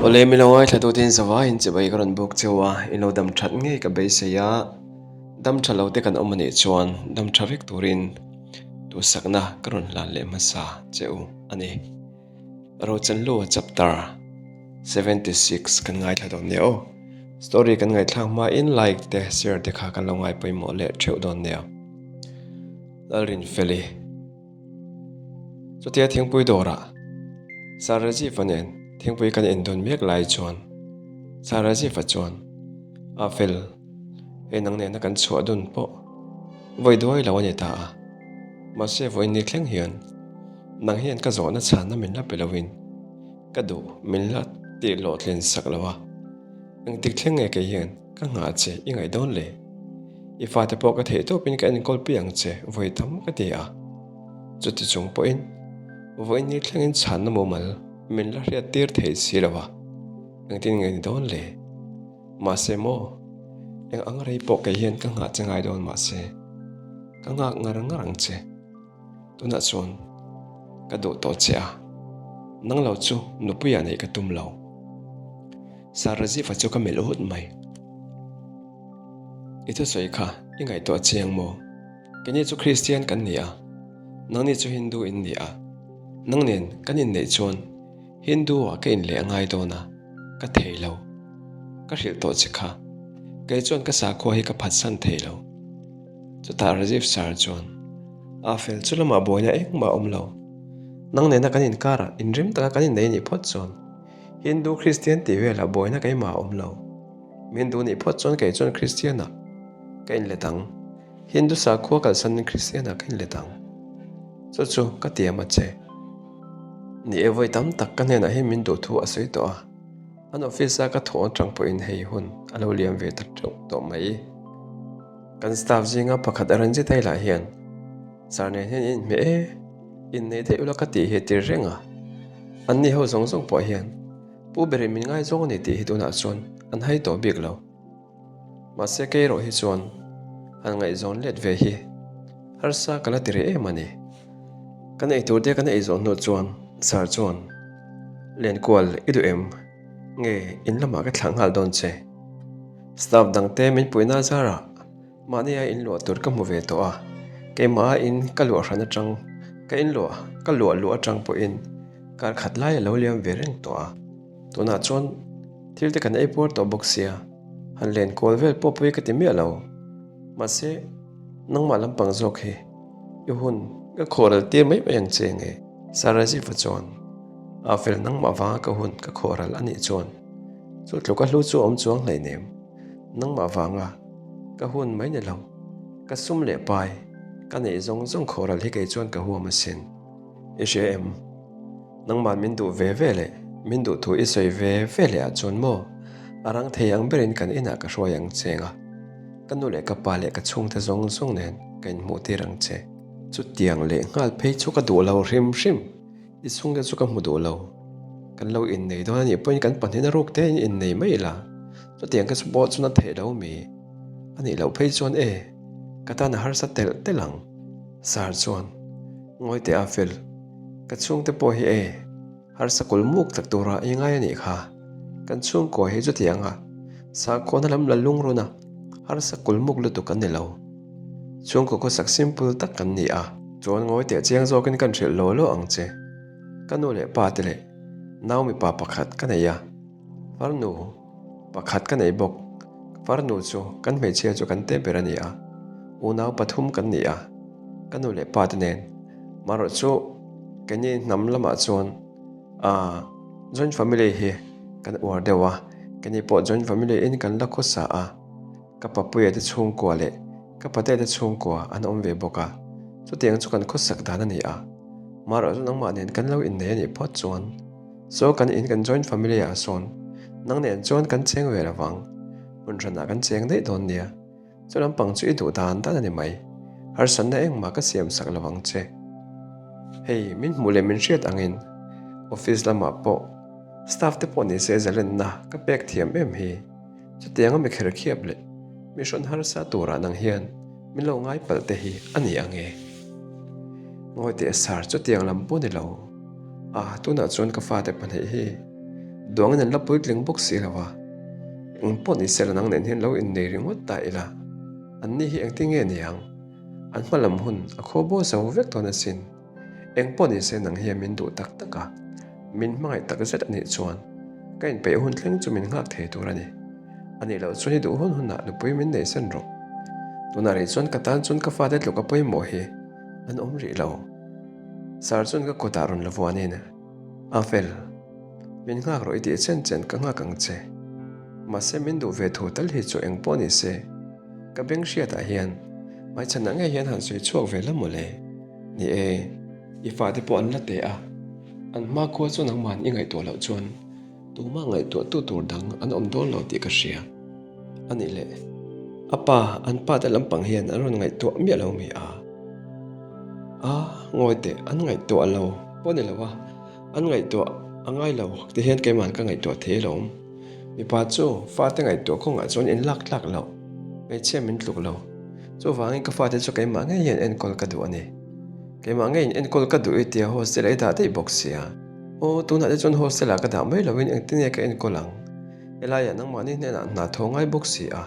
Awle mi lo ngaithla tutin zavaiin chibai ka rawn bawk cheu a, in lo dam that ngei ka beisei a, dam tha lo te kan awm anih chuan dam tha vek turin duhsakna ka rawn hlan leh hmasa che u a ni. Rochanlua chapter 76 kan ngaithla dawn nia aw. Story kan ngaihthlak hmain like te share te kha kan lo ngai pawimawh leh theuh dawn nia. Lalrinfeli. Chutia thingpui dawrah Sir Rajiv-a nen thingpui kan indawn mek lai chuan Sir Rajiv-a chuan a fel hei nang nena kan chhuah dun pawh vawi duai lo a ni ta a, mahse vawiin ni thleng hian nang hian ka zawhna chhanna min la pe loin ka duh min la tih hlawhtlin sak lo a, engtik thleng nge kei hian Ka nghah che i ngaih dawn le. I fate pawh ka theih tawpin ka enkawl pi ang che vawi tam ka ti a. Chuti chung pawhin vawiin ni thlengin chhanna mumal min la hriat tir thei si lo a, engtin nge ni dawn le? Mahse maw, eng ang rei pawh kei hian ka nghah che ngai dawn mahse ka nghak ngar ngar ang che. Tunah chuan ka duh tawh che a, nang lo chu nupuiah neih ka tum lo. Sir Rajiv-a chu ka melh hut mai. I thusawi kha i ngaihtuah chiang maw? Keini chu Kristian kan ni a, nangni chu Hindu in ni a. Nang nen kan inneih chuan Hindu-ah ka inleh a ngai dawn a, ka thei lo. Ka hrilh tawh che kha, kei chuan ka sakhua hi ka phatsan thei lo. Chutah Rajiv sir chuan, A fel chu lamah buaina engmah a awm lo. Nang nena kan inkarah inrim taka kan innei nih phawt chuan Hindu Kristian tih velah buaina keimah a awm lo. Min duh nih phawt chuan kei chuan Kristianah ka inlet ang. Hindu sakhua kalsanin Kristianah ka inlet ang. Chu chu ka tiam a che. Ni e vawi tam tak ka hnenah hian min duh thu a sawi tawh a. An office a ka thawh atang pawhin hei hun a lo liam ve ta teuh tawh mai. Kan staff zinga pakhat Ranjit ai lah hian Sir nen hian in inhmeh e, innei daih ula ka tih hi a tir reng a. Anni ho zawng zawng pawh hian Pu berin min ngaizawng a ni tih hi tunah chuan an hai tawh bik lo. Mahse kei erawh hi chuan han ngaihzawn let ve hi harsa ka la ti rih em a ni. Kan eitur te kan ei zawh hnu chuan Sir chuan Lenkual i duh em? Nge in lamah ka thlah nghal dawn che? Staff dangte min puihna zarah mahnia in luah tur ka hmu ve tawh a, keimah in ka luah hran atang ka in luah ka luah luh atang pawhin kar khat lai a lo liam ve reng tawh a, tunah chuan thil te kan ei puar tawh bawk sia, han len kual vel pawh pawhi ka ti miah lo. Mahse nangmah lampang zawk hi i hun ka khawhral tir mai mai ang che nge? Sarajiva chuan a fel nangmah vanga ka hun ka khawhral a nih chuan Chu tluk a hlu chu awm chuang hleinem. Nangmah vanga ka hun mai ni lo, ka sum leh pai ka neih zawng zawng khawhral hi kei chuan ka huam asin. I hria em? Nangmah min duh ve ve leh min duh thu i sawi ve ve leh ah chuan maw a rang thei ang berin kan inah ka hruai ang che nga, ka nu leh ka pa leh ka chhungte zawng zawng nen ka inhmuh tir ang che. Chutiang leh nghal phei chu ka duh lo hrim hrim. I chhungte chu ka hmu duh lo. Kan lo innei dawn a nih pawhin kan pahnih na ruk te in innei mai ila. Chutiang ka pawh chuan a theih lo mi. A nih loh phei chuan e, ka tan a harsa telh telh ang. Sir chuan, Ngawi teh a fel. Ka chhungte pawh hi e, harsa kul muk tak tura i ngai a nih kha. Kan chhungkua hi chutianga sakhuana lam la lungrun a, harsa kul muk lutuk an ni lo. Chhungkaw khawsak simple tak kan ni a. Chuan ngawi teh chiang zawkin kan hrilh law law ang che. Ka nu leh pa te leh nau mipa pakhat ka nei a, farnu pakhat ka nei bawk. Farnu chu kan hmeichhia chu kan te ber a ni a, unau pathum kan ni a, ka nu leh pa te nen. Marawh chu keini hnam lamah chuan aaa joint family hi kan uar deuh a, keini pawh joint family in kan la khawsa a. Ka papuia te chhungkua leh ka patea te chhungkua an awm ve bawk a, chutiang chu kan khawsak dan a ni a. Marawh chu nangmah nen kan lo innei a nih phawt chuan saw kan in kan joint family ah sawn nang nen chuan kan cheng ve lovang, hmun hranah kan cheng daih dawn nia. Chu lampang chu i duh dan dan a ni mai, harsatna engmah ka siam sak lovang che. Hei min hmuh leh min hriat angin office lamah pawh staff te pawh nise zalenna ka pek thiam em hi. Chutianga mi kher khiap leh mi hrawn harsa turah nang hian min lo ngai palh te hi a ni ang e. Ngawi teh sar chutiang lam pawh ni lo. A, tunah chuan ka fate pahnih hi. Duangin an la puitling bawk si lo a, eng pawh ni sela nang nen hian lo innei ringawt ta ila, anni hi engtin nge ni ang? An hma lam hun a khaw bo zo vek dawn asin. Eng pawh ni se nang hian min duh tak tak a, min hmangaih tak zet a nih chuan ka inpeih hun thleng chu min nghak thei tur a ni. A nih loh chuan i duh hun hunah nupui min nei sen rawh. Tunah rih chuan ka tan chuan ka fate tluk a pawimawh hi an awm rih lo. Sir chuan ka kutah rawn la vuanin a fel. Min nghak rawh i tih chen chen ka nghak ang che. Mahse min duh ve thu tal hi chu eng pawh ni se. Ka beng hriatah hian hmaichhanah ngei hian han sawi chhuak ve la mawle. Ni e, i fate pawh an la teh a, an hmakhua chu nangman i ngaihtuah loh chuan tumah ngaihtuah tu tur dang an awm dawn lo tih ka hria. A nih leh, a pa, an pa te lampang hian an rawn ngaihtuah miah lo mi a? A, ngawi teh, an ngaihtuah lo pawh ni lo a, an ngaihtuah a ngai lo ti hian keimah ka ngaihtuah thei alawm. Mipa chu fate ngaihtuah kawngah chuan in lak tlak loh, hmeichhia min tluk lo. Chuvangin ka fate chu keimah ngei hian enkawl ka duh a ni. Keimah ngeiin enkawl ka duh i tia hostel ah i dah daih bawk sia. Aw, tunah te chuan hostel ah ka dah mai loin engtin nge ka enkawl ang? Helaiah nangmahni hnenah hna thaw ngai bawk si a,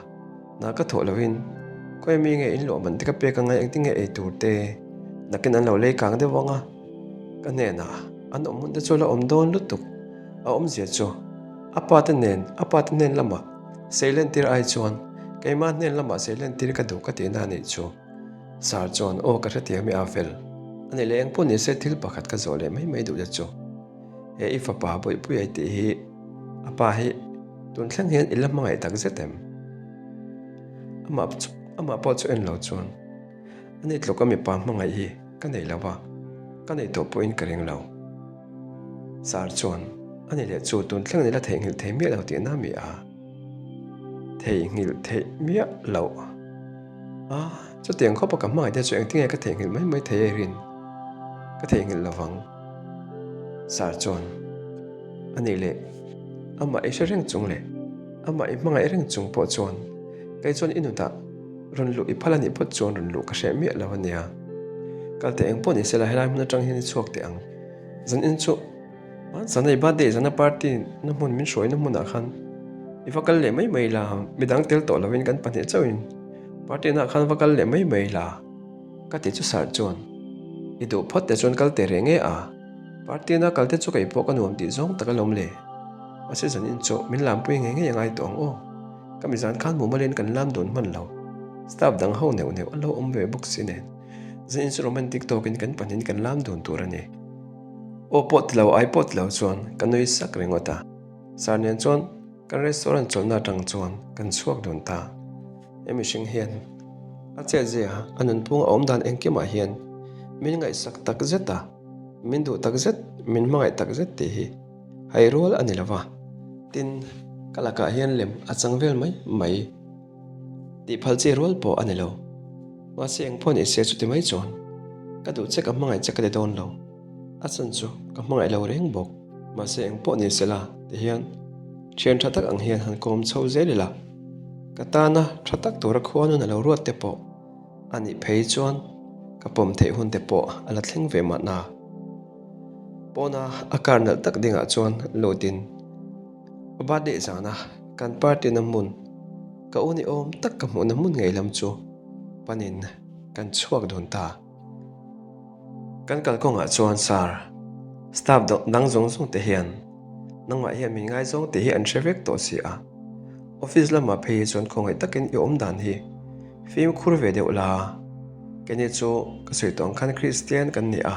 hna ka thawh loin khawi mi nge in luah man te ka pek angai engtin nge ei tur te nakin an lo lei kang deuh ang a, ka hnenah an awm hun te chu a la awm dawn lutuk a awmzia chu a pa te nen a pa te hnen lamah sei lentir ai chuan keimah hnen lamah sei lentir ka duh ka tihna a nih chu Sir chuan aw ka hrethiam i a fel a nih leh engpawh nise thil pakhat ka zawh leh mai mai duh te chu. He i fapa Bawihpuia i tih hi a pa hi tun thleng hian i la hmangaih tak zet em? Amah chu amah pawh chu en lo chuan ani tluka mipa hmangaih hi ka nei lo va, ka nei tawh pawhin ka ring lo. Sir chuan ani leh chu tun thleng i la theihnghilh thei miah lo tihna mi a? Theihnghilh theih miah loh a, chutiang khawpa ka hmangaih te chu engtin nge ka theihnghilh mai mai thei erin ka theihnghilh lo vang. Sir chuan, A nih leh, amah i hre reng chung leh amah i hmangaih reng chung pawh chuan kei chuan i nutah rawn luh i phal a nih phawt chuan rawn luh ka hreh miah lo a nia. Kal teh eng pawh ni sela helai hmun atang hian i chhuak teh ang. Zan in chu hmansan a i birthday zana party na hmun min hruaina hmunah khan i va kal leh mai mai la, midang tel tawh lovin kan pahnih chauhin party naah khan va kal leh mai mai la. Ka ti chu Sir chuan, I duh phawt te chuan kal teh reng e a, party na kal te chu kei pawh ka nuam tih zawng tak alawm le. Mahse zan in chu min lampui ngei ngei a ngai tawh ang aw. Ka mi zan khan mumalin kan lam dun hman lo. Staff dang ho neuh neuh an lo awm ve bawk si nen. Zan in chu romantic tawkin kan pahnihin kan lam dun tur a ni. Aw pawh ti lo ai pawh ti lo chuan ka nui sak ringawt a. Sir nen chuan kan restaurant chawlhna atang chuan kan chhuak dun ta. He mihring hian a chet zia a nunphung a awm dan engkimah hian min ngaihsak tak zet a, min duh tak zet, min hmangaih tak zet tih hi hai rual a ni lo va. Tin, ka lakah hian lem a chang vel mai mai tih phal chi rual pawh a ni lo. Mahse engpawh ni se chuti mai chuan ka duh che ka hmangaih che ka ti dawn lo. A chhan chu ka hmangaih lo reng bawk. Mahse engpawh ni se la ti hian thian tha tak ang hian han kawm chho zel ila. Ka tana tha tak tura khuanun a lo ruat te pawh a nih phei chuan ka pawm theih hun te pawh a la thleng ve mahna. Pawna a car nalh tak dingah chuan lutin a birthday zana kan party na hmun ka u ni awm tak ka hmuhna hmun ngei lam chu panin kan chhuak dun ta. Kan kalkawngah chuan Sir, staff dang zawng zawng te hian nangmah hian min ngaizawng tih hi an hre vek tawh si a. Office lamah phei hi chuan khawngaih takin i awm dan hi fimkhur ve deuh la. Keini chu ka sawi tawh ang khan Kristian kan ni a,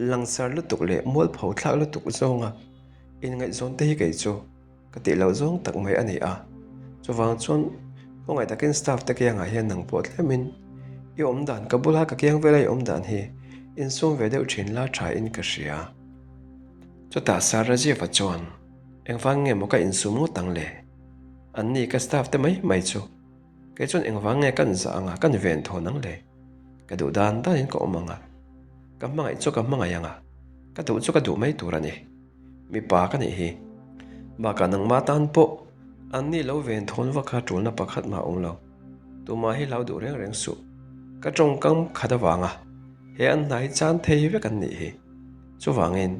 langsar lutuk leh mualpho thlak lutuk zawnga inngaihzawn te hi kei chu Ka tih loh zawng tak mai a ni a, chuvang chuan khawngaih takin staff te kiangah hian nang pawh tlemin i awm dan ka bula ka kiang vela i awm dan hi insum ve deuh thin la tha in ka hria. Chutah Sir Rajiv-a chuan engvang nge maw ka insum ngawt ang le? An ni ka staff te mai mai chu kei chuan engvang nge kan zah anga kan ven thawn ang le? Ka duh dan danin ka awm anga, ka hmangaih chu ka hmangaih anga, ka duh chu ka duh mai tur a ni. Mipa ka nih hi. Bakah nangmah tan pawh an ni lo ven thawn vak kha tulna pakhat mah awm lo. Tumah hi hlau duh reng reng suh. Ka tawngkam khat avanga he an hna hi chan thei vek an nih hi. Chuvangin,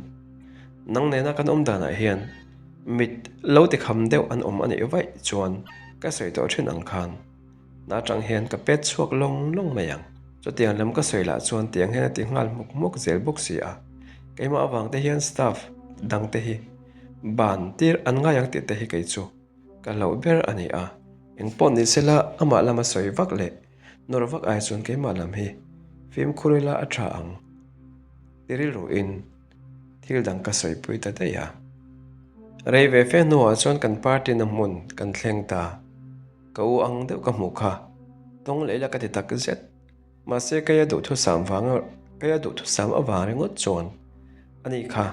nang nena kan awm danah hian. Mit lo ti kham deuh an awm a nih vaih chuan ka sawi tawh thin ang khan hna atang hian ka pet chhuak lawng lawng mai ang. Chutiang lam ka sawi lah chuan tiang hian a ti nghal hmuk hmuk zel bawk si a, keimah avang te hian staff dang te hi ban tir an ngai ang tih te hi kei chu ka hlauh ber a ni a. Engpawh ni sela amah lama sawi vak leh nawr vak ai chuan keimah lam hi fimkhur ila a tha ang ti rilruin Thil dang ka sawipui ta daih a. Rei ve fe hnuah chuan kan party na hmun kan thleng ta. Ka u ang deuh ka hmuh kha. Tawng leh ila ka ti tak zet. Mahse keia duhthusam vanga keia duhthusam avang ringawt chuan a ni kha.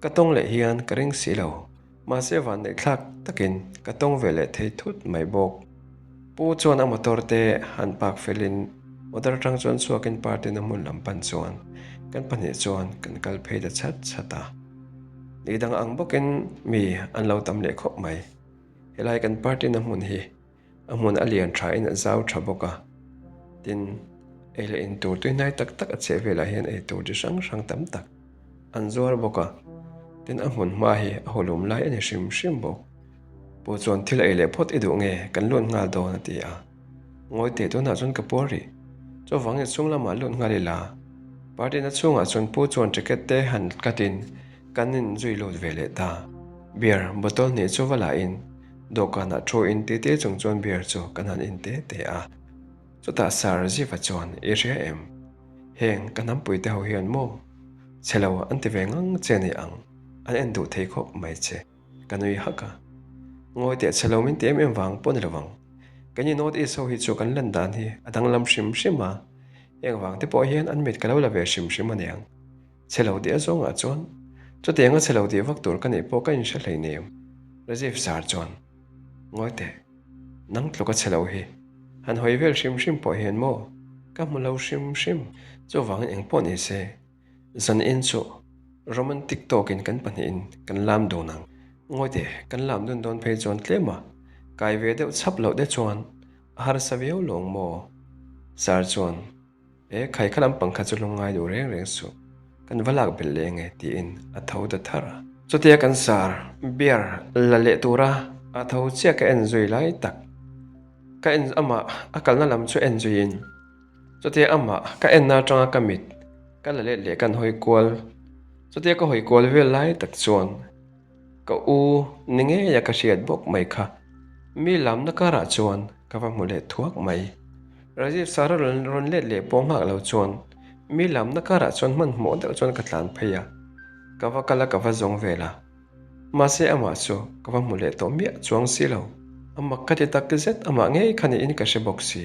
Ka tawng leh hian ka ring si lo. Mahse vanneihthlak takin ka tawng ve leh thei thut mai bawk. Pu chuan a motor te han park felin motor atang chuan chhuakin party na hmun lam pan chuan kan pahnih chuan kan kal phei ta chat chat a. Ni dang ang bawkin mi an lo tam leh khawp mai. Helai kan party na hmun hi a hmun a lian tha in a zau tha bawk a. Tin, ei leh in tur tuihnai tak tak a chheh velah hian ei tur chi hrang hrang tam tak an zuar bawk a. Tin, a hmun hma hi a hulum lai a ni hrim hrim bawk. Pu chuan thil ei leh phawt i duh nge kan lut nghal dawn a ti a. Ngawi teh tunah chuan ka puar rih. Chuvangin chhung lamah lut nghal ila. Party na chhungah chuan pu chuan ticket te han katin kan in zui lut ve leh ta. Beer bottle hnih chu va lahin dawhkanah thu in titi chung chuan beer chu kan han in te te a. Chutah Sir Ziva chuan i hria em? Heng ka hnampui te ho hian maw chhe lo an ti ve ngang che ni ang an en duh thei khawp mai che. Ka nui hak a. Ngawi teh chhe lo min ti em em vang pawh ni lo vang. Keini North East ho hi chu kan lan dan hi a danglam hrim hrim a, heng vang te pawh hian an mit ka lo la ve hrim hrim a niang. Chhe lo tih a zawngah chuan chutianga chhe lo tih vak tur ka nih pawh ka inhre hleinem. Rajiv sar chuan, Ngawi teh, nang tluk a chhe lo hi han hawi vel hrim hrim pawh hian maw ka hmu lo hrim hrim, chuvangin eng pawh ni se Zan in chu romantic tawkin kan pahnihin kan lam dun ang. Ngawi teh, kan lam dun dawn phei chuan tlem a, kai ve deuh chhap loh te chuan a harsa viau lawng maw? Sir chuan, E, khai kha lampang kha chu lungngai duh reng reng suh, kan va lak belh leh nge tiin a tho ta thar a. Chutia kan sir beer la leh tura a tho chiah ka en zui lai tak, ka en amah a kalna lam chu en zuiin, Chutia amah ka enna atanga ka mit ka la let leh kan hawi kual. Chutia ka hawi kual vel lai tak chuan ka u ni ngeia ka hriat bawk mai kha mi lamna karah chuan ka va hmu leh thuak mai. Rajiv Sara rawn let leh pawh nghak lo chuan mi lamna karah chuan hmanhmawh deuh chuan ka tlan phei a, ka va kal a ka va zawng vel a. Mahse amah chu ka va hmu leh tawh miah chuang si lo. A mak ka ti tak zet amah ngei kha niin ka hre bawk si.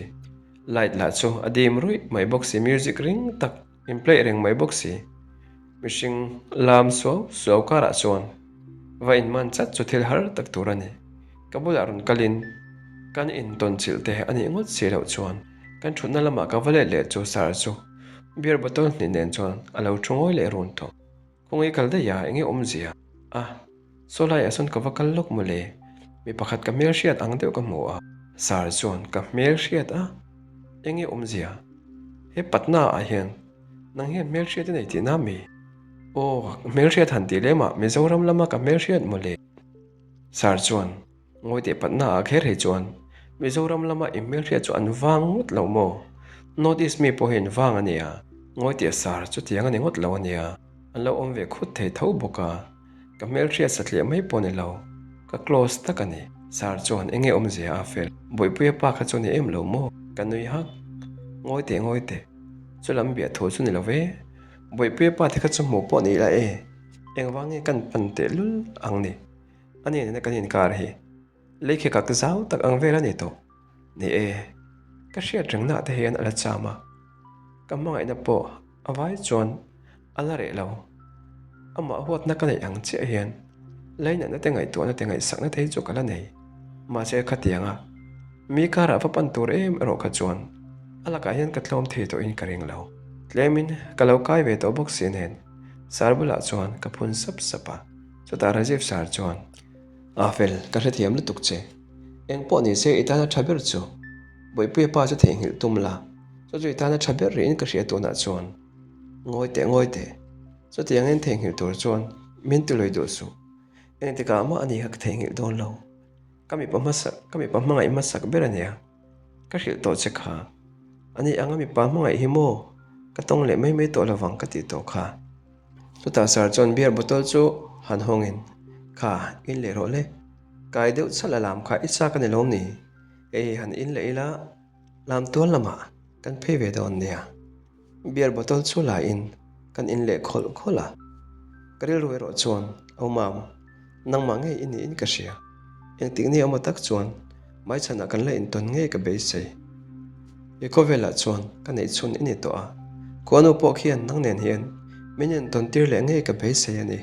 Light lah chu a dim ruih mai bawk si, music ring tak in play reng mai bawk si. Mihring lam suau suau karah chuan va in man chat chu thil har tak tur a ni. Ka bulah rawn kalin kan in tawn chilh te a nih ngawt si loh chuan kan thutna lamah ka va let leh chu sir chu beer bottle hnih nen chuan a lo thu ngawi leh run tawh. Khawngaih kal daih a, enge awmzia? A, saw laiah sawn ka va kal lawk mawle. Mi pakhat ka hmelhriat ang deuh ka hmu a. Sir chuan ka hmelhriat a, enge awmzia? He Patna ah hian nang hian hmelhriat i nei tihna mi? Aw, ka hmelhriat han tih lem ah Mizoram lama ka hmelhriat mawle. Sir chuan Ngawi teh Patna ah kher hei chuan Mizoram lama i hmelhriat chu an vang ngawt lo maw? North East mi pawh hi an vang a nia. Ngawi teh sar chutiang a ni ngawt lo a nia. An lo awm ve khut thei tho bawk a. Ka hmelhriat satliah mai pawh ni lo. Ka close tak a ni. Sar chuan enge awmzia a fel. Bawihpuia pa kha chu ni em lo maw? Ka nui hak. Ngawi teh ngawi teh. Chu lam biah thu chu ni lo ve. Bawihpuia pa te kha chu hmuh pawh ni ila e. Engvang nge kan pan tehlul ang ni? A ni nena kan inkar hi leikhe kak zau tak ang vel a ni tawh. Ni e, ka hriat rengna te hian a la cham a, ka hmangaihna pawh a vai chuan a la reh lo. Amah huatna ka neih ang chiah hian lainatna te ngaihtuahna te ngaihsakna te hi chu ka la nei. Mahse khatianga mi karah va pan tur em erawh kha chuan a lakah hian ka tlawm thei tawhin ka ring lo. Tlemin ka lo kai ve tawh bawk si nen sar bulah chuan ka phun sap sap a. Chutah Rajiv sar chuan, A fel, ka hrethiam lutuk che. Eng pawh ni se i tana tha ber chu. Bawihpuia pa chu theihnghilh tum la, chu chu i tana tha ber rihin ka hria tunah chuan. Ngawi teh, ngawi teh. Chutiangin theihnghilh tur chuan min ti lui duh suh. Engtikah mah ani kha ka theihnghilh dawn lo. Ka mipa hmasa, ka mipa hmangaih hmasak ber a nia. Ka hrilh tawh che kha. Ani anga mipa hmangaih hi maw? Ka tawng leh mai mai tawh lovang ka tih tawh kha. Chutah Sir chuan beer bottle chu han hawngin, Kha, in leh rawh le. Kai deuh chhalh a lam kha i chak a ni lawm ni? Hei han in leh ila, lam tual lamah kan phei ve dawn nia. Beer bottle chu la in kan in leh khawlh khawlh a, ka rilru erawh chuan Au Mam, nangmah ngei i niin ka hria. Engtik ni emaw tak chuan hmaichhanah kan la intawn ngei ka beisei. I khawvelah chuan ka neih chhun i ni tawh a, khuanu pawh khian nang nen hian min intawn tir leh ngei ka beisei a ni,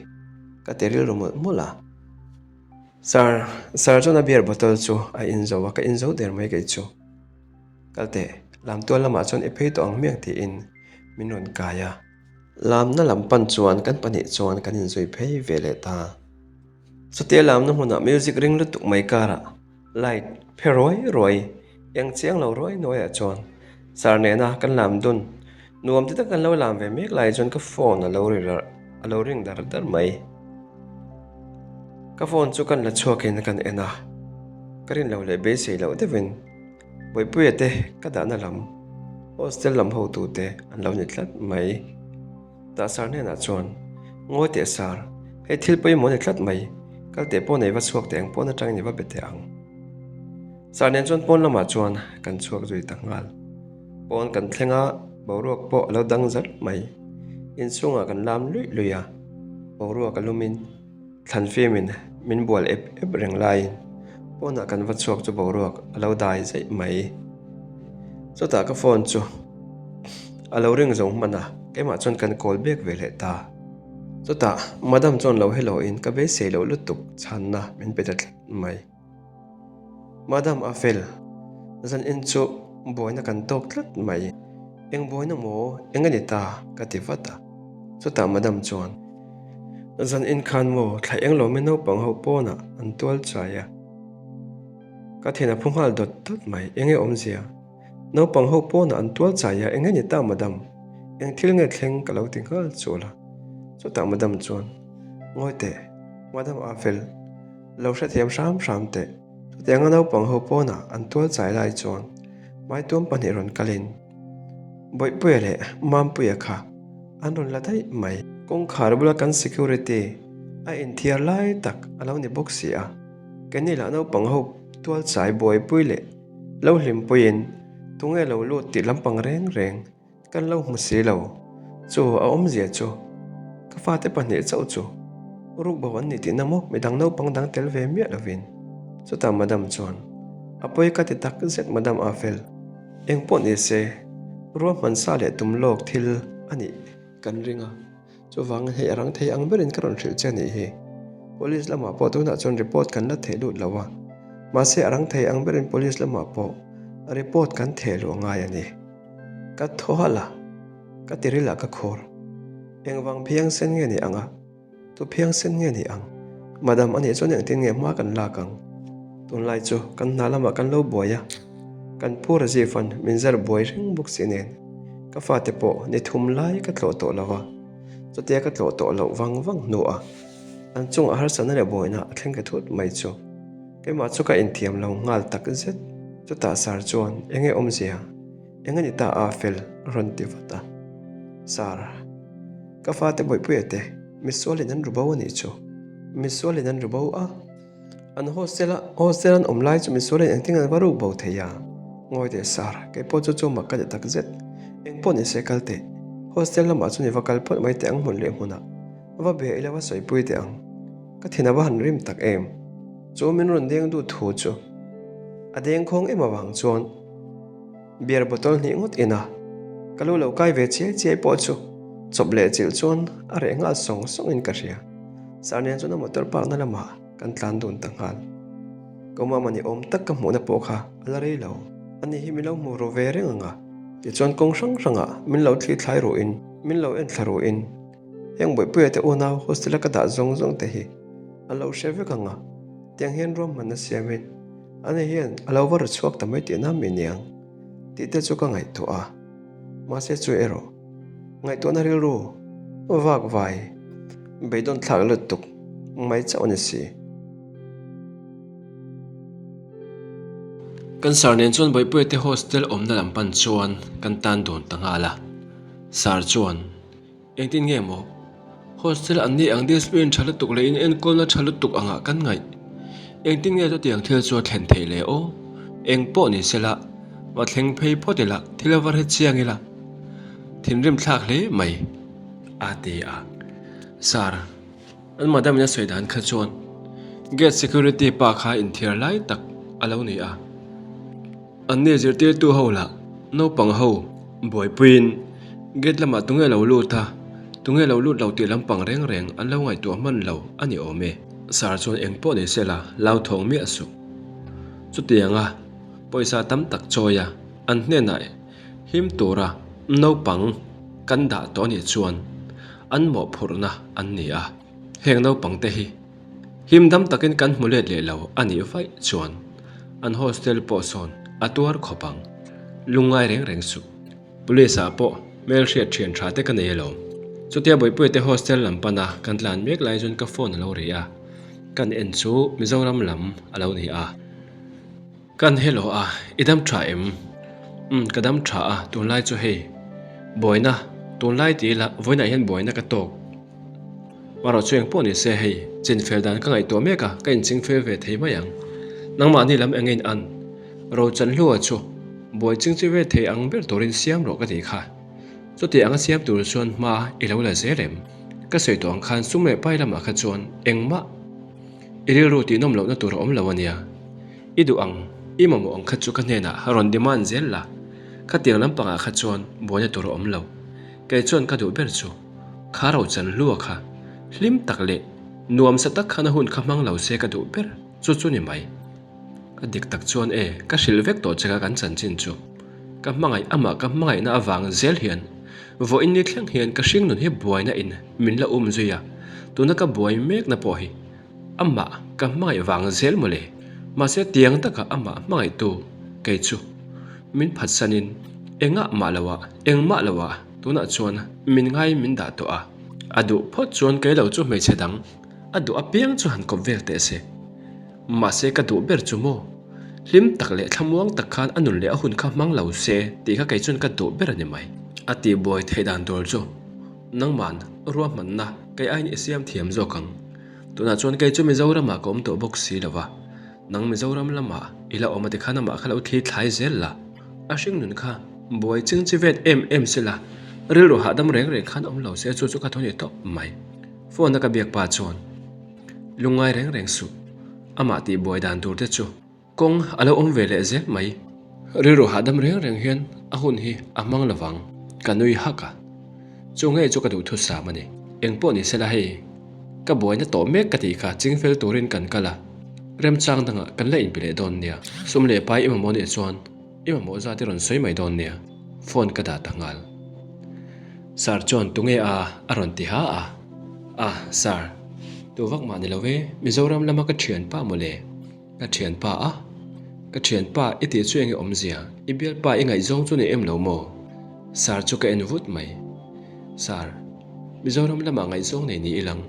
ka ti rilru mawlh mawlh a. Sir, Sir chuan a beer bottle chu a in zo a, ka in zo der mai kei chu. Kal teh, lamtual lamah chuan i phei tawh ang hmiang tiin min rawn kai a. Lamna lam pan chuan kan pahnih chuan kan inzui phei ve leh ta. Chutia lamna hmunah music ring lutuk mai karah light phe ruai ruai, eng chiang lo ruai nuaiah chuan sar nena kan lam dun nuam ti tak kan lo lam ve mek lai chuan ka phone a lo ri a lo ring dar dar mai. Ka phone chu kan la chhuakin kan en a, ka rin lo leh beisei loh deuhin Bawipuia te ka dahna lam hostel lam hotute an lo ni tlat mai. Tah sar hnenah chuan, Ngawi teh sar, hei thil pawimawh a ni tlat mai, kal teh pawh nei va chhuak teh ang pawn atangin i va be teh ang. Sar nen chuan pawn lamah chuan kan chhuak zui ta nghal. Pawn kan thleng a, boruak pawh a lo dang zar mai. Inchhungah kan lam luih luih a, boruak a lumin Thlan fimin min bual ep ep reng laiin pawnah kan va chhuak chu boruak a lo dai zaih mai. Chutah ka phone chu a lo ring zo hman a, keimah chuan kan call bek ve leh ta. Chutah Madam chuan lo hello in ka beisei loh lutuk chhanna min pe ta tlat mai. Madam a fel, zan en chu buaina kan tawk tlat mai. Eng buaina maw, eng a ni ta? ka ti vat a. Chutah Madam chuan, Zan en khan maw thla eng lo mi naupang ho pawnah an tual chai a. Ka thin a phu nghal dawt dawt mai, eng nge awmzia? Naupang ho pawnah an tual chai a, eng nge ni ta Madam? Eng thil nge thleng ka lo ti nghal chul a. Chutah Madam chuan, Ngawi teh, Madam a fel. Lo hrethiam hram hram teh. Chutianga naupang ho pawnah an tual chai lai chuan Maituam pahnih rawn kalin Bawihpuia leh Mampuia kha an rawn la daih mai. Kawngkhar bula kan security a inthiar lai tak a lo ni bawk si a, keini lah naupang ho tual chai buaipui leh lo hlimpuiin tunge lo lut tih lampang reng reng Kan lo hmu si lo. Chu a awmzia chu ka fate pahnih chauh chu rukbo an ni tihna maw midang naupang dang tel ve miah lovin. Chutah Madam chuan a pawi ka ti tak zet Madam Afel, eng pawh ni se ruahman sa leh tum lawk thil a nih kan ring a, chuvangin hei a rang thei ang berin ka rawn hrilh che a nih hi. Police lamah pawh tunah chuan report kan la theh lut lo a, mahse a rang thei ang berin police lamah pawh report kan theh luh a ngai a ni. Ka thaw halh a, ka tiril ah ka khur. Engvang phiangsen nge ni ang a? Tu phiangsen nge ni ang? Madam anih chuan engtin nge hma kan lak ang? Tunlai chu kan hna lamah kan lo buai a, kan pu Rajiv-a'n min zar buai reng bawk si nen ka fate pawh ni thum lai ka tlawh tawh lo a, chutia ka tlawh tawh loh vang vang hnuah an chungah harsatna leh buaina a thleng ta thut mai chu. Keimah chu ka inthiam lo nghal tak zet. Chutah Sir chuan eng nge awmzia? Eng a ni ta a fel a rawn ti vat a. Sir, ka fate Bawihpuia te misualin an ru bo a nih chu. Misualin an ru bo a, an hostel a hostel an awm lai chu misualin engtin an va ruk bo thei a? Ngawi teh Sir, keipawh chu chu mak ka ti tak zet. Engpawh ni se kal teh. Hostel lamah chuan i va kal phawt mai teh ang hmun leh hmunah. Va be ila va sawipui teh ang. Ka thin a va han rim tak em? Chu min rawn deng duh thu chu a deng khawng em avang chuan beer bottle hnih ngawt ina ka lu lo kai ve chiai chiai pawh chu chawp leh chilh chuan a reh nghal sawng sawng in ka hria. Sir nen chuan a motor park na lamah kan tlan dun ta nghal. Ka mama ni awm tak ka hmuhna pawh kha a la rei lo. Ani hi min lo hmu ru ve reng ang a, tichuan kawng hrang hrangah min lo thli thlai ruhin min lo en thla ruhin Heng Bawihpuia te unau hostel a ka dah zawng zawng te hi a lo hre vek ang a, tiang hian ruahmanna siamin ani hian a lo va ru chhuak ta mai tihna mi niang tih te chu ka ngaihtuah a, mahse chu erawh ngaihtuahna rilru vak vai beidawn thlak lutuk. mai chauh a ni si. Kan sir nen chuan Bawihpuia te hostel awmna lam pan chuan kan tan dun ta nghal a. Sir chuan, Engtin nge maw? Hostel an ni ang discipline tha lutuk leh in enkawlna tha lutuk angah kan ngaih. Engtin nge chutiang thil chu a thlen theih le aw? Eng pawh ni sela, va thleng phei phawt ila, thil a va hre chiang ila. Thinrim thlak hle mai, a ti a. Sir, an madam in a sawi dan kha chuan gate security pa kha inthiar lai tak a lo ni a. Anni zirtirtu ho lah naupang ho buaipuiin gate lamah tunge lo lut a, tunge lo lut lo tih lampang reng reng an lo ngaihtuah hman lo a ni awm e. Sir chuan eng pawh ni sela hlauthawng miah suh. Chutianga pawisa tam tak chawi a, an hnenah him tura naupang kan dah tawh anih chuan an mawhphurhna an ni a, heng naupang te hi Him dam takin kan hmu let leh lo a nih vaih chuan an hostel pawh sawn a tuar khawp ang. Lungngai reng reng suh. Police ah pawh hmelhriat thian tha te ka nei alawm. Chutia Bawihpuia te hostel lam pana kan tlan mek lai chuan ka phone a lo ri a, kan en chu Mizoram lam a lo ni a. Kan hello a, i dam tha em? Umm ka dam tha a, tunlai chu hei. Buaina, tunlai ti ila vawiinah hian buaina ka tawk. Marawh chu engpawh ni se hei, chinfel dan ka ngaihtuah mek a, ka inchingfel ve thei mai ang. Nangmahni lam eng in an? Rochanhlua chu buai chingchi ve thei ang ber turin siam rawh ka tih kha. Chuti anga siam tur chuan hma i lo la zel em? Ka sawi tawh ang khan sum leh pai lamah kha chuan engmah i rilru tihnawm lohna tur a awm lo a nia. I duh ang, i mamawh ang kha chu ka hnenah rawn demand zel la, khatiang lampangah kha chuan buaina tur a awm lo. Kei chuan ka duh ber chu kha rochan hlua kha hlim tak leh nuamsa tak khan a hun kha hmang lo se ka duh ber chu chu ni mai. Ka dik tak chuan e, ka hrilh vek tawh che kha kan chanchin chu. Ka hmangaih amah ka hmangaihna avang zel hian vawiin ni thleng hian ka hringnun hi buaina in min la um zui a, tuna ka buai mekna pawh hi Amah ka hmangaih vang zel mawle, mahse tiang taka amah hmangaihtu kei chu min phatsanin engah mah loah engmah loah tunah chuan min ngai min dah tawh a, a duh phawt chuan kei lo chu hmeichhe dang a duh apiang chu han kawp vel teh se. Mahse ka duh ber chu maw? Hlim tak leh thlamuang tak khan a nun leh a hun kha hmang lo se tih kha kei chuan ka duh ber a ni mai. A tihbuai theih dan tur chu nangman ruahmanna kei aiin i siam thiam zawk ang. Tunah chuan kei chu Mizoramah ka awm tawh bawk si lo va, nang Mizoram lamah i la awm a tikhan amah kha lo thli thlai zel la, a hringnun kha buai ching chi vet em em se la, rilru hahdam reng reng khan awm lo se chu chu ka thaw ni tawp mai. Phone a ka biak pa chuan lungngai reng reng suh, amah tih buai dan tur te chu Kawng a lo awm ve leh zel mai. Rilru hahdam reng reng hian a hun hi a hmang lo vang. Ka nui hak a. Chu ngei chu ka duhthusam a ni. Eng pawh ni sela hei, ka buaina tawh mek ka tih kha chingfel turin kan kal a. Remchang dangah kan la inpe leh dawn nia. Sum leh pai i mamawh nih chuan i mamawh zat i rawn sawi mai dawn nia. Phone ka dah ta nghal. Sir chuan tunge a a rawn ti ha a. A, Sir, tu vak mah ni lo e, Mizoram lama ka thianpa mawle. Ka thianpa a? Ka thianpa i tih chu enge awmzia? I bialpa i ngaihzawng chu ni em lo maw? Sir chu ka en vut mai. Sir, Mizoram lamah ngaihzawng nei ni ilang.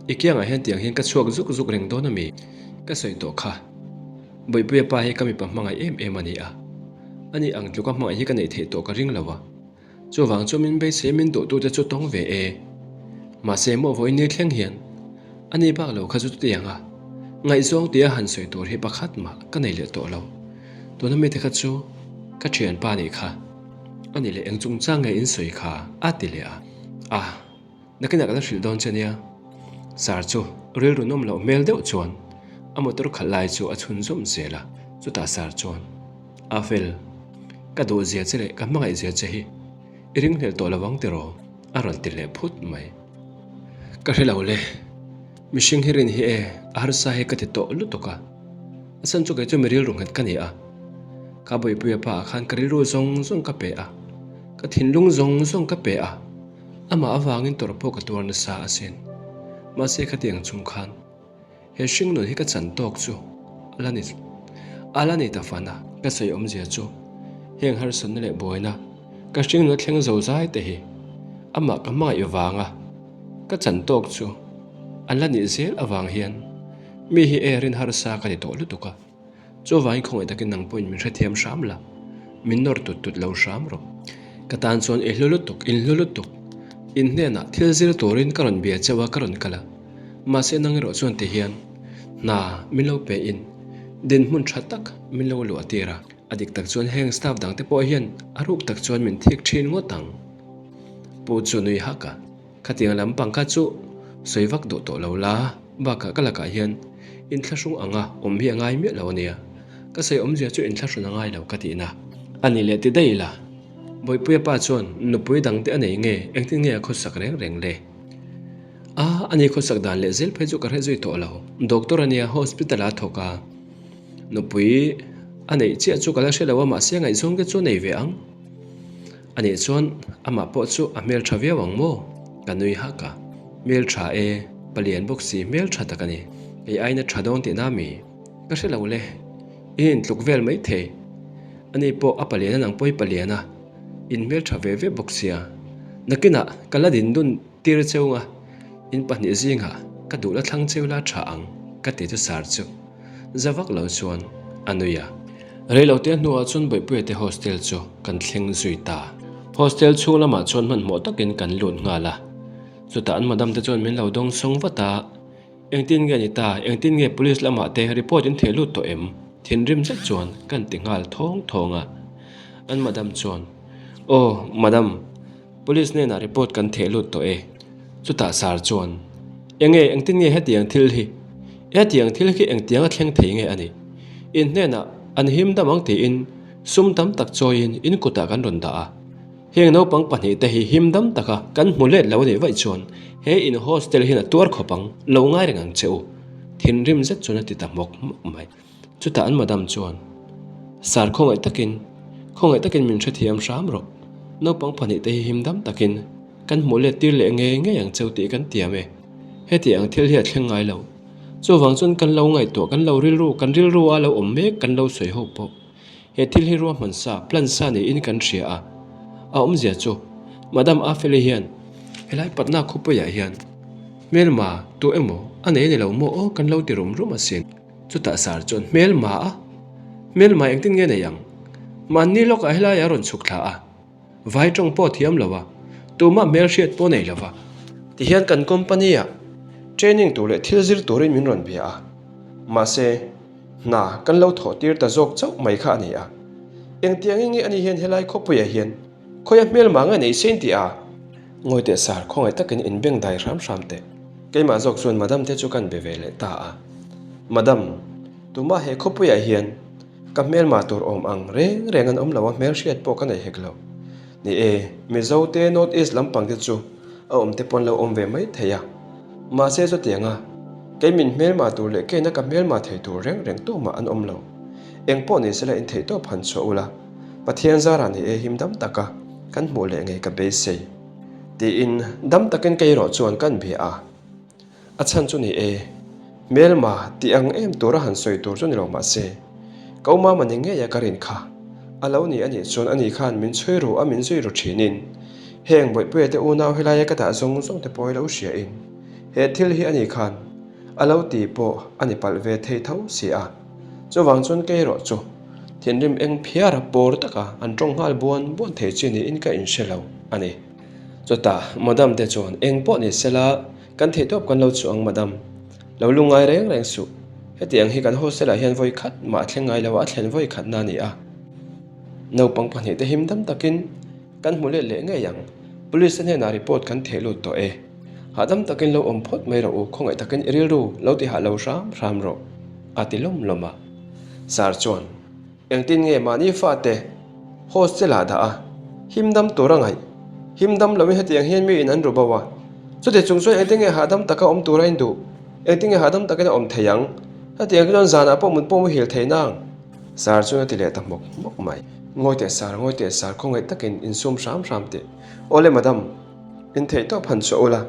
I kiangah hian tiang hian ka chhuak zuk zuk reng dawn ami? Ka sawi tawh kha. Bawihpuia pa hi ka mipa hmangaih em em a ni a. Ani ang tluka hmangaih hi ka neih theih tawh ka ring lo a. Chuvang chu min beisei min duhtute chu tawng ve e. Mahse maw vawiin ni thleng hian ani bak lo kha chu chutiang a, ngaihzawng tia han sawi tur hi pakhat mah ka nei leh tawh lo. Tuna mite kha chu ka thianpa nih kha ani leh eng chungchang nge in sawi kha a ti leh a. A, nakinah ka la hrilh dawn che nia. Sir chu rilru nawm loh hmel deuh chuan a motor khalh lai chu a chhunzawm zel a, chutah Sir chuan. A fel, ka duh zia che leh ka hmangaih zia che hi i ringhlelh tawh lo ang tiraw? a rawn ti leh phut mai. Ka hre lo le, mihring hi rin hi e, a harsa hi ka ti tawh lutuk a. A chhan chu kei chu mi rilru nghet ka ni a, ka Bawihpuia pa ah khan ka rilru zawng zawng ka pe a, ka thinlung zawng zawng ka pe a, amah avangin tawrh pawh ka tuar nasa asin. Mahse khatiang chung khan. He hringnun hi ka chan tawk chu a la ni a la ni ta fan a, ka sawi awmzia chu heng harsatna leh buaina ka hringnun a thleng zo zai te hi amah ka hmangaih vanga ka chan tawk chu an la nih zel avang hian mi hi erin harsa ka ti tawh lutuk a. Chuvangin khawngaih takin nang pawhin min hrethiam hram la, min nawr tut tut lo hram rawh. Ka tan chuan i hlu lutuk, in hlu lutuk. In hnenah thil zir turin ka rawn bia chauh a, ka rawn kal a. Mahse nang erawh chuan ti hian hna min lo pe in dinhmun tha tak min lo luah tir a. A dik tak chuan heng staff dangte pawh hian a ruk tak chuan min thik thin ngawt ang. Pu chu nui hak a. Khatiang lampang kha chu sawi vak duh tawh lo la, bakah ka lakah hian inthlahrung anga awm hi a ngai miah lo ania. Ka sawi awmzia chu inthlahrun a ngai lo ka tihna a ni leh ti daih ila. Bawipuia pa chuan nupui dangte a nei nge engtin nge a khawsak reng reng le? A, ani khawsak dan leh zel phei chu ka hre zui tawh lo. Doctor ania hospital ah a thawk a, nupui a neih chiah chu ka la hre lo a mahse ngaihzawng te chu a nei ve ang. A nih chuan amah pawh chu a hmel tha viau ang maw? Ka nui hak a. Hmel tha e, palian bawk si hmel tha tak a ni. Kei aiin a tha dawn tihna mi? Ka hre lo le. I intluk vel mai thei. Ani pawh a palian a nang pawh i palian a, in hmel tha ve ve bawk sia. Nakinah ka la din dun tir cheu nga, in pahnih zingah ka duh la thlang cheu la tha ang ka ti chu sar chu. Za vak lo chuan a nui a. Reilote hnuah chuan Bawipuia te hostel chu kan thleng zui ta. Hostel chhung lamah chuan hmanhmawh takin kan lut nghal a. Chutah an madam te chuan min lo dawng sawng vat a, Engtin nge ni ta, engtin nge police lamah te report in thei lut tawh em? Thinrim zet chuan kan ti nghal thawng thawng a. An madam chuan, Aw, madam, Police hnenah report kan theh lut tawh e. Chutah sar chuan, Enge, engtin nge hetiang thil hi? Hetiang thil khi engtiang a thleng thei nge a ni? In hnenah an him dam ang tiin sum tam tak chawiin in kutah kan rawn dah a. Heng naupang pahnihte hi him dam taka kan hmu let lo a nih vaih chuan he in hostel hian a tuar khawp ang, lo ngai reng ang che u. Thinrim zet chuan a ti ta hmawk hmawk mai. Chutah an madam chuan, Sir khawngaih takin, khawngaih takin min hrethiam hram rawh. Naupang pahnih te hi him dam takin kan hmuh let tir leh ngei ngei ang cheu tih kan tiam e. Heti ang thil hi a thleng ngai lo. Chuvang chuan kan lo ngaihtuah, kan lo rilru, kan rilru a lo awm mek kan lo sawi ho pawh. He thil hi ruahman sa, plan sa niin kan hria a. A awmzia chu, Madam Afeli hian helai Patna khawpuiah hian hmelma tu emaw a nei a ni lo maw aw kan lo ti rum rum asin. Chutah sar chuan hmelma a, hmelma engtin nge nei ang? Mahni lawkah helai a rawn chhuk thla a, vai tawng pawh thiam lo a, tumah hmelhriat pawh nei lo va. Tihian kan company ah training tur leh thil zir turin min rawn bia a, mahse hna kan lo thawh tir ta zawk chauh mai kha a ni a. Engtiangin nge ani hian helai khawpuiah hian Khawia hmelma nge nei sein tih a? Ngawi teh sar, khawngaih takin in beng dai hram hram teh. Keimah zawk chuan Madam te chu kan be ve leh ta a. Madam, tumah he khawpuiah hian ka hmelma tur awm ang reng reng an awm lo a, hmelhriat pawh ka nei hek lo. Ni e, Mizo te North East lampang te chu a awm te pawn lo awm ve mai thei a. Mahse chutianga kei min hmelma tur leh keina ka hmelma thei tur reng reng tumah an awm lo. Eng pawh ni sela in theihtawp han chhuah ula. Pathian zarah ni e him dam taka kan hmuh leh ngei ka beisei. Tiin dam takin kei erawh chuan kan bia a. A chhan chu ni e, hmelma tih ang em tura han sawi tur chu ni lo mahse, ka umama ni ngeia ka rin kha a lo ni anih chuan ani khan min chhui ru a min zui ru thinin heng Bawihpuia te unau helaia ka dah zawng zawng te pawh hi lo hria in he thil hi ani khan a lo ti pawh a ni palh ve thei tho si a. Chuvang chuan kei erawh chu thinrim eng phiara pawr taka an tawng nghal buan buan thei chi niin ka inhre lo a ni. Chutah Madam te chuan eng pawh ni sela kan theihtawp kan lo chhuah ang Madam, lo lu ngai reng reng suh. Heti ang hi kan hostel ah hian vawi khat mah a thleng ngai lo a, a thlen vawi khatna a ni a. Naupang pahnihte him dam takin kan hmu let leh ngei ang. Police te hnenah report kan theh lut tawh e. Hahdam takin lo awm phawt mai rawh u, khawngaih takin i rilru lo ti hah lo hram hram rawh. A ti lawm lawm a. Sir chuan, Engtin nge mahni fate hostel ah dah a, him dam tur a ngaih? Him dam loin hetiang hian mi in an ru bo a. Chuti chung chuan engtin nge hahdam taka awm tur a in duh? Engtin nge hahdam takin a awm thei ang? Hetiang chuan zanah pawh mut pawh muhil thei nang. Sir chuan a ti leh ta hmawk hmawk mai. Ngawi teh sir, ngawi teh sir, khawngaih takin insum hram hram teh. Awle madam, in theih tawp han chhuah ula.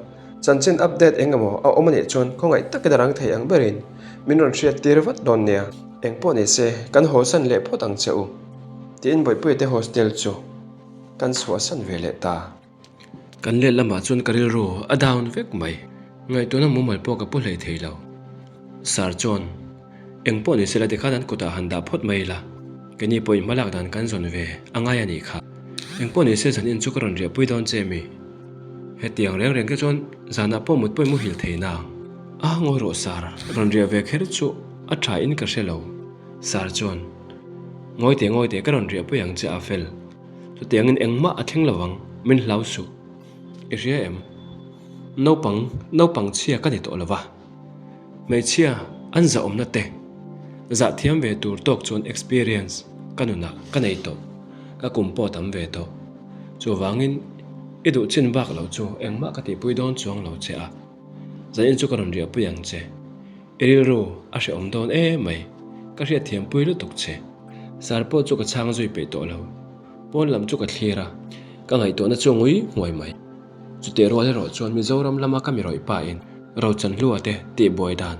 Chanchin update eng emaw a awm a nih chuan khawngaih takin a rang thei ang berin min rawn hriat tir vat dawn nia. Eng pawh ni se, kan hawsan leh phawt ang che u, tiin Bawihpuia te hostel chu kan chhuahsan ve leh ta. Kan let lamah chuan ka rilru a down vek mai. Ngaihtuahna mumal pawh ka pu hlei thei lo. Sir chuan, Eng pawh ni sela tikhan an kutah han dah phawt mai ila, keini pawhin hmalak dan kan zawn ve a ngai a nih kha. Eng pawh ni se zan in chu ka rawn riahpui dawn che mi. Hetiang reng reng te chuan zanah pawh mut pawhin muhil thei nang. A ngawi rawh Sir, rawn riah ve kher chu a tha in ka hre lo. Sir chuan, Ngawi teh ngawi teh ka rawn riahpui ang che a fel. Chutiangin engmah a thleng lo ang, min hlau suh. I hria em? Naupang, naupang chhia ka ni tawh lo va. Hmeichhia an zahawmna te zah thiam ve tur tawk chuan experience ka nunah ka nei tawh, ka kum pawh tam ve tawh. Chuvangin i duh chin bak lo chu engmah ka tihpui dawn chuang lo che a, zanin chu ka rawn riahpui ang che. I rilru a hrehawm dawn em mai, ka hriatthiampui lutuk che. Sar pawh chu ka chhang zui peih tawh lo. Pawn lam chu ka thlir a, ka ngaihtuahna chu ngui nghuai mai. Chutih rual erawh chuan Mizoram lama ka mi rawih pa in Rochanhlua te tih buai dan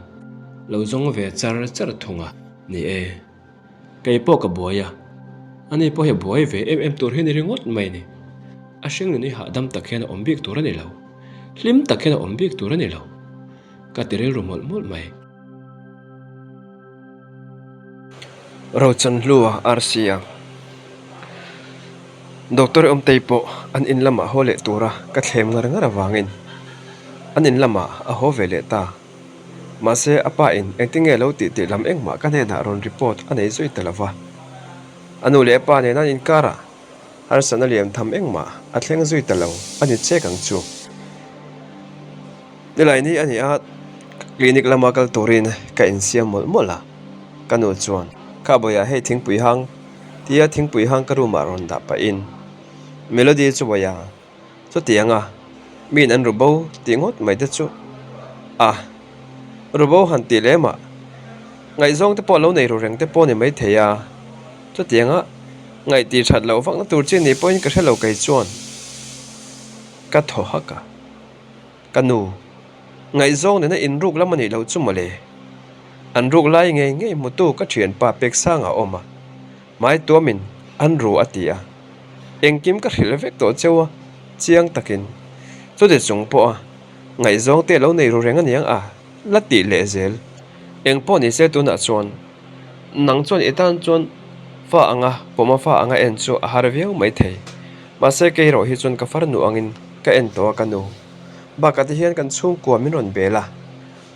lo zawng ve char char thung a. Ni e, kei pawh ka buai a, ani pawh hi a buai ve em em tur hi ni ringawt mai ni. A hringnun hi hahdam tak hian a awm bik tur a ni lo, hlim tak hian a awm bik tur a ni lo. Ka ti rilru mawlh mawlh mai. Rochanhlua RC-a Doctor Awmtei pawh an in lamah haw leh tura ka thlem ngar ngar avangin an in lamah a haw ve leh ta. Mahse a pa in engtinge lo tih tih lam engmah ka hnenah rawn report a nei zui ta lova. A nu leh a pa nena an inkarah harsatna lian tham engmah a thleng zui ta lo a ni chek ang chu. Nilai ni a ni a, clinic lama kal turin ka insiam mawlh mawlh a, ka nu chuan, Kha bawiah hei thingpui hang tia thingpui hang ka room ah rawn dah pahin Melody chu bawiah chutiang a, miin an ru bo tih ngawt mai te chu a ru bo han tih lem ah ngaihzawng te pawh lo nei ru reng te pawh a ni maithei a, chutiang a ngaih tih that loh vakna tur chi ni pawhin ka hre lo kei chuan ka thaw hak a. Ka nu, ngaihzawng nena inruk lam a nih loh chu mawle. An ruk lai ngei ngei hmutu ka thianpa Peksanga a awm a, hmai tuamin an ru a ti a. Engkim ka hrilh vek tawh cheu a, chiang takin. Chuti chung pawha ngaihzawng te lo nei ru reng aniang a, la tih leh zel. Engpawh ni se tunah chuan nang chuan i tan chuan fa anga pawma fa anga en chu a har viau maithei. Mahse kei erawh hi chuan ka farnu angin ka en tawh a ka nu. Bakah te hian kan chhungkua min rawn bel a,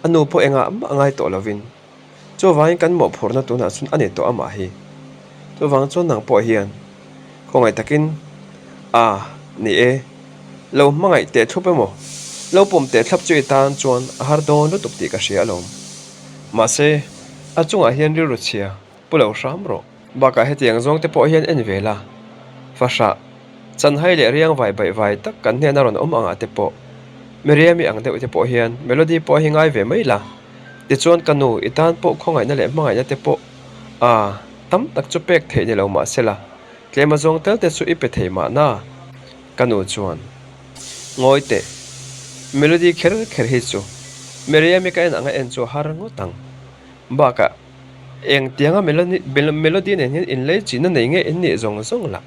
a nu pawh engah mah ngai tawh lovin. Chuvangin kan mawhphurhna tunah chuan a ni tawh amah hi. Chuvang chuan nang pawh hian khawngaih takin a ni e, lo hmangaih teh thlup emaw, lo pawm teh thlap chu i tan chuan a har dawn lutuk tih ka hria alawm. Mahse a chungah hian rilru chhia pu lo hram rawh. Bakah hetiang zawng te pawh hian en ve la, fahrah, chanhai leh riang vai baih vai tak kan hnena rawn awm angah te pawh, Miriam-i ang deuh te pawh hian Melody pawh hi ngai ve mai la, tichuan ka nu i tan pawh khawngaihna leh hmangaihna te pawh a tam tak chu pek theih ni lo mah sela, tlema zawng tel te chu i pe thei mahna? Ka nu chuan, Ngawi teh, Melody kher kher hi chu Miriam-i ka en anga en chu a har ngawt ang. Bakah. Engtianga Melody nen hian inlei chihna nei nge in nih zawng zawng lah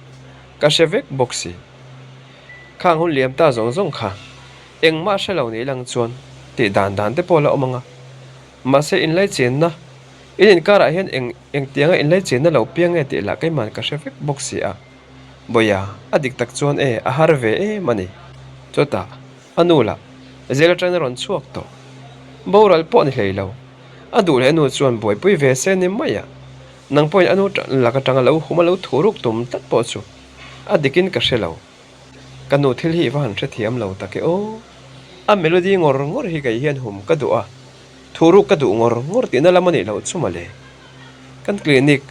ka hre vek bawk si. Khang hun liam ta zawng zawng kha engmah hre lo ni lang chuan tih dan dan te pawh la awm ang a. Mahse inlei chenna in inkarah hian eng engtianga inlei chenna lo piang nge tih lah keiman ka hre vek bawk si a. Bawia, a dik tak chuan e a har ve em a ni. Chutah a nu lah zel atangin a rawn chhuak tawh. Boral pawh ni hlei lo. A duh leh a nu chuan buaipui ve se ni mai a, nang pawhin a nu lak atanga lo hum a lo thu ruk tum tlat pawh chu a dikin ka hre lo. Ka nu thil hi i va han hrethiam lo tak e aw. A melody ngawr ngawr hi kei hian hum ka duh a, thu ruk ka duh ngawr ngawr tihna lam a nih loh chu mawle. Kan clinic,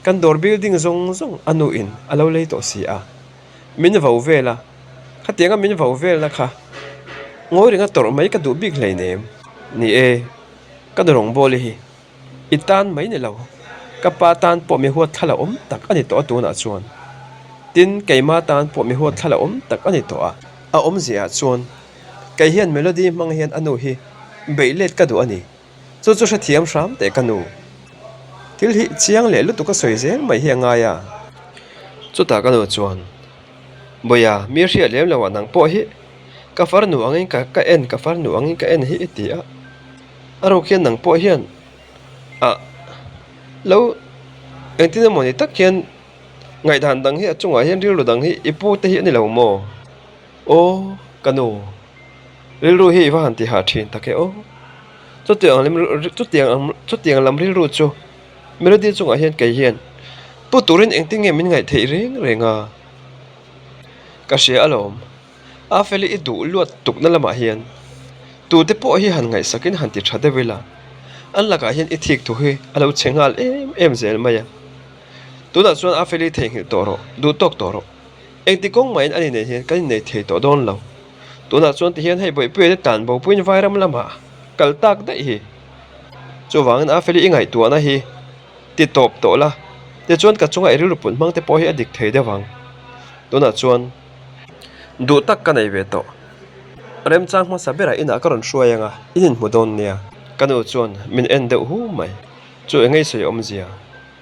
kan dawr building zawng zawng a nu in a lo lei tawh si a, min vo vel a, khatianga min vo velna kha ngawi ringa tawrh mai ka duh bik hleinem. Ni e, ka nu rawngbawli hi i tan mai ni lo, ka pa tan pawh mi huat thla la awm tak a ni tawh a tunah chuan. Tin, keima tan pawh mi huat thla la awm tak a ni tawh a. A awmziah chuan kei hian Melody hmang hian a nu hi beih let ka duh a ni. Chu chu hrethiam hram teh ka nu. Thil hi chiang leh lutuk a sawi zel mai hi a ngai a. Chutah ka nu chuan, Bawia, mi hriat lem lo ah nang pawh hi. Ka farnu angin ka ka en, ka farnu angin ka en hi i ti a. A ruk hian nang pawh hian ah lo engtin emaw ni tak hian ngaihdan dang hi a chungah hian rilru dang hi i pu te hi a ni lo maw? Aw ka nu, rilru hi i va han ti hah thin tak e aw. Chutiang lam chutiang ang chutiang lam rilru chu Melody chungah hian kei hian pu turin engtin nge min ngaih theih reng reng a? Ka hria alawm. A feli i duh luat tukna lamah hian tute pawh hi han ngaihsakin han ti tha deuh ila, an lakah hian i thik thu hi a lo chhe nghal em em zel mai a. Tunah chuan a feli theihnghilh tawh rawh, duh tawk tawh rawh. Engti kawng mahin a inei hian kan innei thei tawh dawn lo. Tunah chuan tihian hei Bawihpuia te tan bopuiin Vairam lamah kal tak daih hi. Chuvangin a feli i ngaihtuahna hi ti tawp tawh la, tichuan ka chunga i rilru put hmang te pawh hi a dik thei deuh ang. Tunah chuan. Duh tak ka nei ve tawh. Remchang hmasa berah inah ka rawn hruai ang a, in inhmu dawn nia. Ka nu chuan min en deuh hu mai. Chu engei sawi awmzia?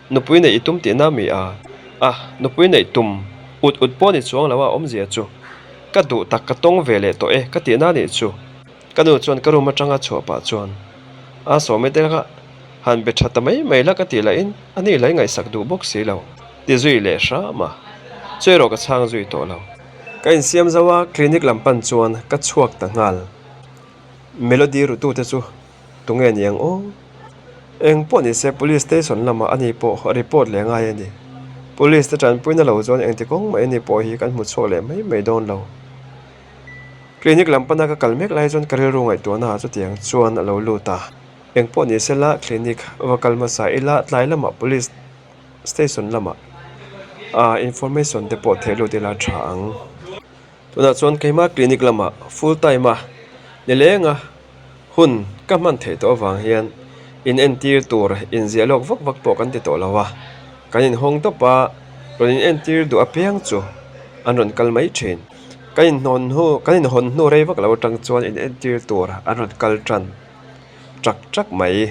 Nupui neih i tum tihna mi a? A, nupui neih tum ut ut pawh ni chuang lo a awmzia chu. Ka duh tak ka tawng ve leh tawh e ka tihna nih chu. Ka nu chuan ka room atanga chhuah pah chuan a sawmi te kha han be tha ta mai mai la ka tih lahin a ni lai ngaihsak duh bawk si lo ti zui leh hram a, chu erawh ka chhang zui tawh lo. Ka insiam zo a, clinic lam pan chuan ka chhuak ta nghal. Melody rutute chu tunge ni ang aw? Eng pawh ni se police station lamah a ni pawh report leh ngai a ni. Police te tanpuina lo chuan engti kawng mai a ni pawh hi kan hmu chhuak leh mai mai dawn lo. Clinic lam pana ka kal mek lai chuan ka rilru ngaihtuahna ah chutiang chuan a lo lut a, engpawh ni sela clinic va kal hmasa ila tlai lamah police station lamah ah information te pawh theih lut ila tha ang. Tunah chuan keimah clinic lamah full time a nileng a hun ka hman theih tawh avang hian in entir tur inziah lawk vak vak pawh kan ti tawh lo a, kan inhawng tawp a, rawn in entir duh apiang chu an rawn kal mai thin. Kan inhnawn hnu kan inhawn hnu rei vak lo atang chuan in entir tur an rawn kal tan chak chak mai.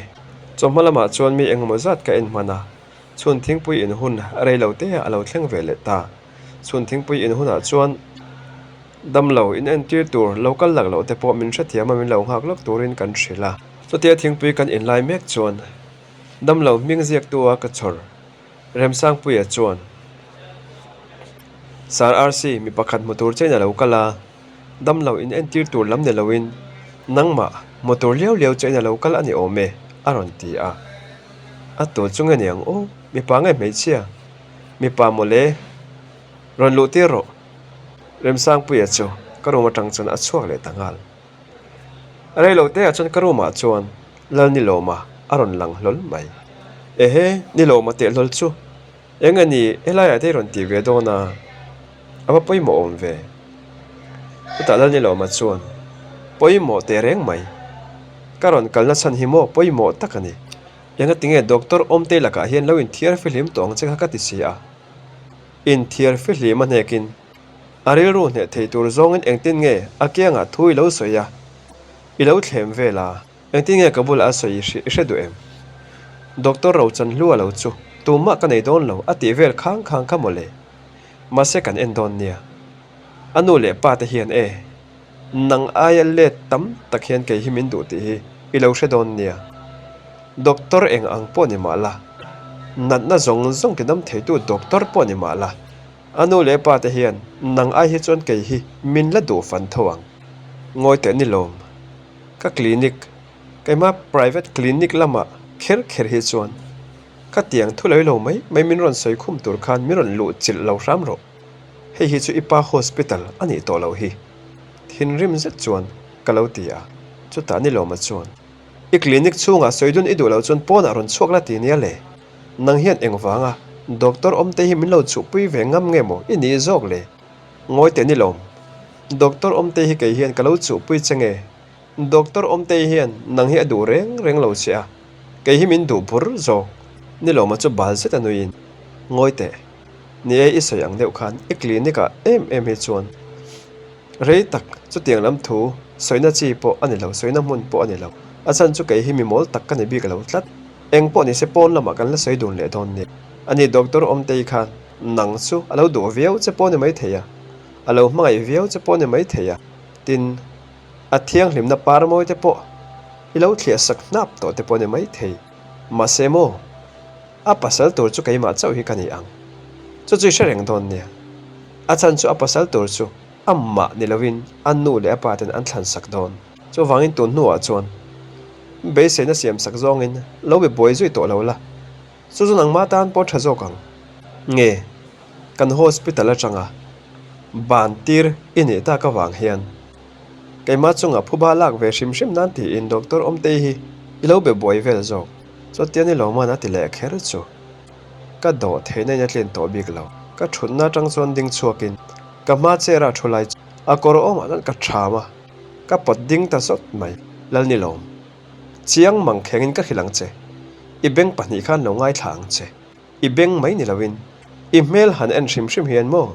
Chawhma lamah chuan mi engemaw zat ka en hman a, chhun thingpui in hun rei lo te a lo thleng ve leh ta. Chhun thingpui in hunah chuan damlo in entir tur lo kal lak loh te pawh min hrethiam a min lo nghak lawk turin kan hrilh a. Chutia thingpui kan in lai mek chuan damlo hming ziaktu a ka chhawr. Remsangpuia chuan, Sir RC, mi pakhat hmu tur chein a lo kal a, damlo in entir tur lam ni loin nangmah hmu tur liau liau chein a lo kal a ni awm e, a rawn ti a. A tul chu nge ni ang aw, mipa nge hmeichhia? Mipa mawle, rawn luh tir rawh. Remsangpuia chu ka room atang chuan a chhuak leh ta nghal. Rei lo te ah chuan ka room ah chuan Lalnilawma a rawn lang hlawl mai. Ehe, Nilawma teh hlawl chu eng a ni helai ah te i rawn tih ve dawn a, a va pawimawh awm ve. Chutah Lalnilawma chuan pawimawh teh reng mai, ka rawn kalna chhan hi maw pawimawh tak a ni. Engatinge Doctor Awmtei lakah hian lo inthiar fihlim tawh ang che kha ka ti si a. Inthiar fihlim a hnekin A rilru hneh thei tur zawngin engtin nge a kiangah thu i lo sawi a, i lo thlem vel a, engtin nge ka bulah a sawi i hre duh em? Doctor Rochan hlu a lo chu tumah ka nei dawn lo a tih vel khang khang kha mawle. Mahse kan en dawn nia. A nu leh pa te hian e, nang aia let tam tak hian kei hi min duh tih hi i lo hre dawn nia. Doctor eng ang pawh ni mah la, natna zawng zawng ti dam theitu doctor pawh ni mah la, A nu leh pa te hian nang ai hi chuan kei hi min la duh fan tho ang. Ngawi teh ni lawm. Ka clinic, keimah private clinic lamah kher kher hi chuan ka tiang thu lei lo mai mai min rawn sawi khum tur khan min rawn luh chilh lo hram rawh. Hei hi chu i pa hospital a nih tawh loh hi. Thinrim zet chuan ka lo ti a, chutah ni lawma chuan i clinic chhungah sawi dun i duh loh chuan pawnah rawn chhuak la ti nia le. Nang hian engvanga doctor awmte hi min lo chhuhpui ve ngam nge maw i nih zawk le? Ngawi teh ni lawm. Doctor awmte hi kei hian ka lo chhuhpui che nge? Doctor awmte hian nang hi a duh reng reng lo che a, kei hi min duh bur zawk. Ni lawma chu bal zet a nuiin, Ngawi teh. Ni e i sawi ang deuh khan i clinic ah em em hi chuan rei tak chutiang lam thu sawina chi pawh a ni lo, sawina hmun pawh a ni lo. A chhan chu kei hi mi mawl tak ka ni bik lo tlat. Eng pawh nise pawn lamah kan la sawi dun leh dawn nia. Ani Doctor Awmtei khan nang chu a lo duh viau che pawh ni mai thei a, a lo hmangaih viau che pawh ni mai thei a. Tin, a thianghlimna par mawi te pawh i lo thliah sak hnap tawh te pawh a ni maithei. Mahse maw, a pasal tur chu keimah chauh hi ka ni ang. Chu chu i hre reng dawn nia. A chhan chu a pasal tur chu amah ni lovin a nu leh a pa ten an thlan sak dawn. Chuvangin tun hnuah chuan beiseina siam sak zawngin lo be buai zui tawh lo la, chu chu nangmah tan pawh tha zawk ang. Nge, kan hospital atanga ban tir i nih tak avang hian keimah chungah phuba lak ve hrim hrim nan tiin Doctor Awmtei hi i lo be buai vel zawk. Chutia ni lo man a ti leh kher chu ka dawh theihna in a tlin tawh bik lo. Ka thutna atang chuan ding chhuakin ka hma chair ah thu lai chu a kawr awmah chuan ka tham a, ka pawt ding ta zawt mai. Lalnilawm, chiang mang khengin ka hrilh ang che, i beng pahnih khan lo ngaithla ang che. I beng mai ni loin i hmel han en hrim hrim hian maw?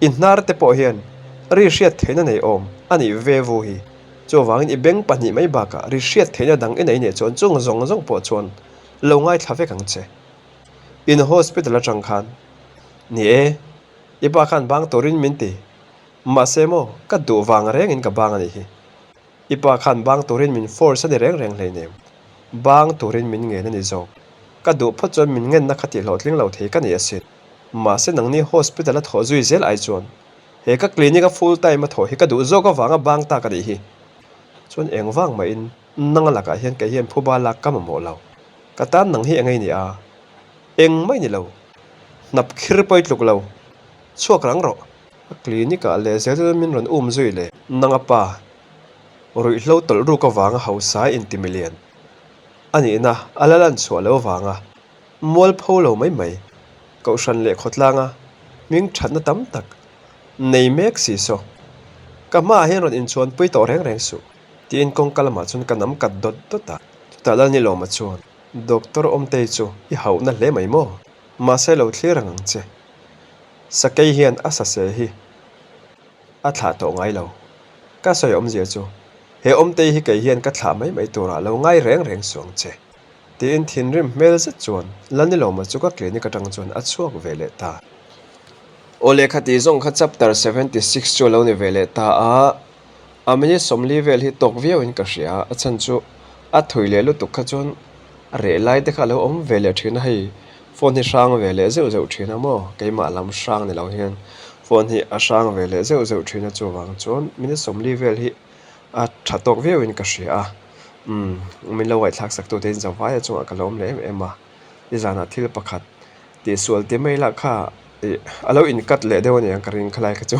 I hnar te pawh hian ri hriat theihna nei awm a nih ve vu hi. Chuvangin i beng pahnih mai bakah ri hriat theihna dang i nei nih chuan chung zawng zawng pawh chuan lo ngaithla vek ang che. In hospital atang khan, Ni e, i pa khan bang turin min ti. Mahse maw, ka duh vang rengin ka bang a nih hi. I pa khan bang turin min force a ni reng reng hleinem. Bang turin min ngen a ni zawk. Ka duh phawt chuan min ngenna kha tih hlawhtling lo thei ka ni asin. Mahse nangni hospital a thawh zui zel ai chuan he ka clinic a full time a thawh hi ka duh zawk avanga bang ta ka nih hi. Chuan eng vang mahin nanga lakah hian kei hian phuba lak ka mamawh lo. Ka tan nang hi eng ei ni a? Eng mai ni lo. Hnap khir pawi tluk lo. Chhuak rang rawh. A clinic ah leh zel chuan min rawn um zui leh. Nanga pa, ruihhlo tawlh ruk avanga hausa inti milian a nihna a la lan chhuah loh avanga mualpho lo mai mai, kohhran leh khawtlanga hming thatna tam tak nei mek si saw. Ka hmaah hian rawn inchhuanpui tawh reng reng suh, tiin kawngka lamah chuan ka nam kat dawt dawt a. Chutah Lalnilawma chuan, Doctor Awmtei chu i hauhna hle mai maw? Mahse lo thlir ang ang che. Sakei hian a sase hi a thlah tawh ngai lo. Ka sawi awmzia chu, he awmtei hi kei hian ka thlah mai mai turah lo ngai reng reng suh ang che. Tiin thinrim hmel zet chuan Lalnilawma chu ka clinic atang chuan a chhuak ve leh ta. Aw lehkha tih zawng kha chapter 76 chu a lo ni ve leh ta a, a minute 40 vel hi tawk viauin ka hria, a chhan chu a thui leh lutuk kha chuan A reh lai te kha a lo awm ve leh thin a hei phone hi hrang ve leh zeuh zeuh thin a maw keimah lam hrang ni lo hian phone hi a hrang ve leh zeuh zeuh thin a chuvang chuan minute 40 vel hi a tha tawk viau in ka hria a umm min lo ngaihthlak sak tu te in zavai a chungah ka lo awm leh em em a nizanah thil pakhat tihsual ti mai lah kha ih a lo in cut leh deuh a niang ka ring khalai kha chu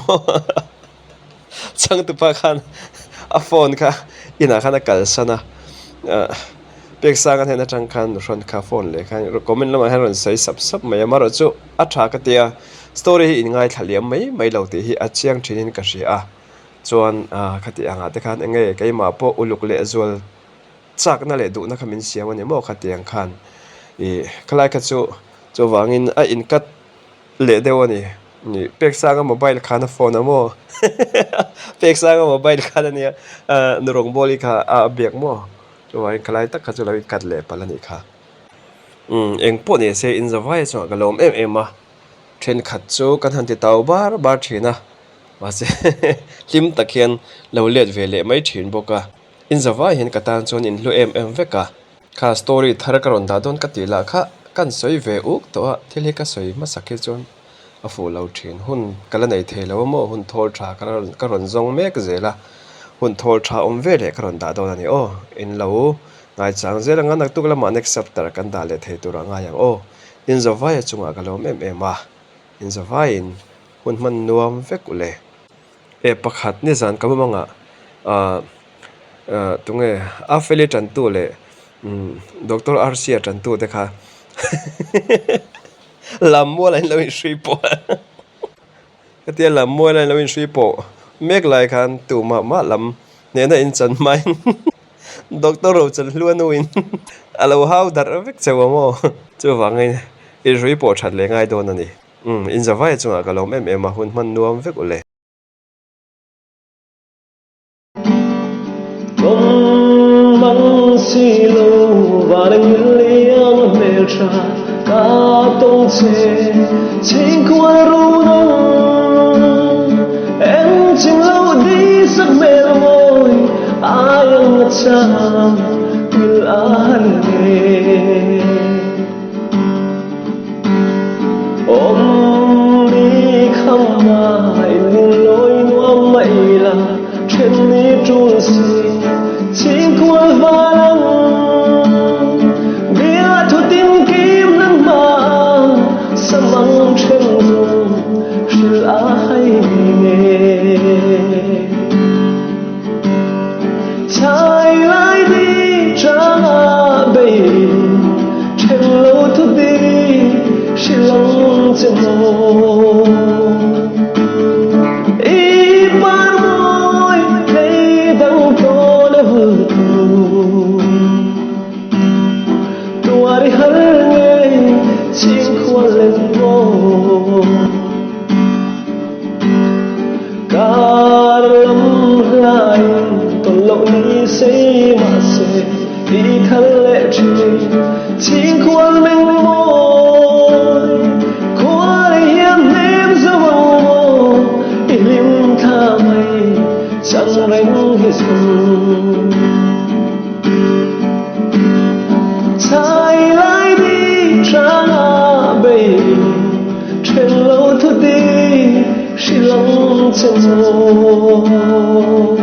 Changtupa khan a phone kha inah khan a kalsan a, Peksanga hnen atang khan nuhrawn kha phone leh khan comment lamah hian rawn sawi sap sap mai a, amaherawh chu a tha ka ti a, story hi in ngaithla liam mai mai lo tih hi a chiang thinin ka hria a, chuan khati angah te khan eng nge keimah pawh uluk leh zual chakna leh duhna kha min siam a ni maw khatiang khan ih khalai kha chu chuvangin a in cut leh deuh a ni. Nih Peksanga mobile khan a phone a maw? Peksanga mobile khan a nia nu rawngbawli kha a biak maw? Chuvangin khalai tak kha chu lo inkat leh palh a nih kha. Umm eng pawh ni se in zavai chungah ka lawm em em a, thenkhat chu kan han ti tau bar bar thin a, mahse hlim tak hian lo let ve leh mai thin bawk a. In zavai hian ka tan chuan in hlu em em vek a. Kha story thar ka rawn dah dawn ka tih lah kha kan sawi ve uk tawh a, thil hi ka sawi hmasak hi chuan a fuh lo thin. Hun ka la nei thei lo a maw, hun thawl tha ka rawn ka rawn zawng mek zel a, hun thawl tha awm ve leh ka rawn dah dawn a ni aw. In lo ngaichang zel anga naktuk lamah next chapter kan dah leh thei turah ngai ang aw. Inzawvaia chungah ka lawm em em a, inzawvaiin hun hman nuam vek u le. E pakhat nizan ka mumangah ah ah tunge a feli tantu leh umm Doctor Arsia tantu te kha lam mual an lo inhrui pawh hetia lam mual an lo inhrui pawh mek lai khan tumah mah lam hnehna inchan hmain Doctor Rochanhlua nuin a lo hau darh vek chauh a maw chuvangin inhrui pawh that leh ngai dawn a ni. Umm, in zavai chungah ka lawm em em a, hun hman nuam vek u le. Tawng mang si lo van engil liang hmel tha ka tawng che chhingkhual ru nang em ching lo di sak hmel. chang ngil a har nge. Awm mi kham a in lawi nuam mai la then ni tul si chhingkual val ang bia thu tin kim nang hma samang then zawng hrilh a hai nge. Chai lai di chang a bei then lo thu di hrilh ang che maw. I par mawi lei dang tawn a vul tu tuar i har ngei chhingkhual len maw. Kar lam hlaiin tawn loh ni sei mahse i thal leh thin chhingkhual meng mawi khua leh hiam hnem zo ang maw i hlim thla mai chang reng hi zum. Chai lai ni hranga bei then lo thu ti hrilh ang che maw.